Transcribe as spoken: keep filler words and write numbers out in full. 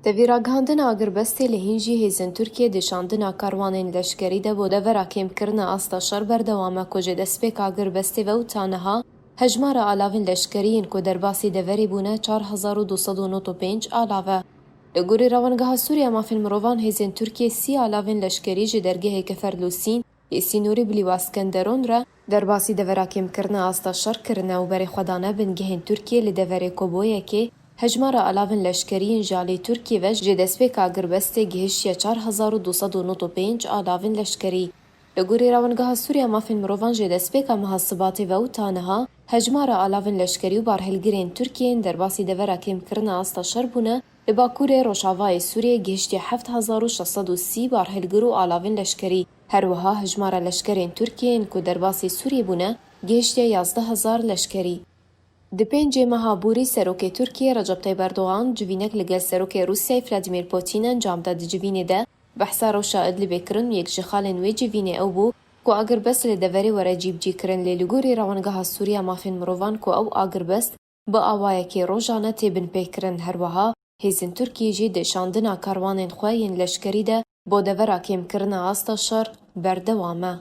Di vî ragihandina agirbestê li hîn jî hêzên Tirkiyê di şandina karwanên leşkerî de bo devera kêmkirina asta şer berdewam e ku ji destpêka agirbestê ve û ta niha hejmara alavên leşkerî yên ku derbasî deverê bûne çar hezar û du sed û nod û pênc alav e. Li gorî Rewengeha Sûriya Mafên Mirovan hêzên Tirkiyê sî alavên leşkerî ji dergehê Keferlûsîn yê sînorî bi lîwa Skenderon re derbasî devera kêmkirina asta şer kirine û berê xwe dane bingehên Tirkiyê li deverê ku bo yekê hejmara alavên leşkerî yên ji alî Tirkiyê ve ji destpêka agirbestê gihiştiye çar hezar û du sed û nod û pênc alavên leşkerî. Li gorî Rewengeha Sûriya Mafên Mirovan ji destpêka meha Sibatê ve û ta niha hejmara alavên leşkerî û barhilgirên Tirkiyê yên derbasî devera kêmkirina asta şer bûne li bakurê rojavayê Sûriyê gihiştiye heft hezar û şeş sed û sî barhilgir û alavên leşkerî. Her wiha hejmara leşkerên Tirkiyê yên ku derbasî Sûriyê bûne gihiştiye yazdeh hezar leşkerî. Di pêncê meha Borî Serokê Tirkiyê Recep Tayyip Erdogan civînek li gel Serokê Rûsyayê Vladimir Putin encam da. Di civînê de behsa rewşa Idlibê kirin û yek ji xalên wê civînê ew bû ku agirbest li deverê were cîbicîkirin, lê li gorî Rewengeha Sûriya Mafên Mirovan ku ew agirbest bi awayekê rojane tê binpêkirin. Her wiha hêzên Tirkiyê jî di şandina karwanên xwe yên leşkerî de bo devera kêmkirina asta şer berdewam e.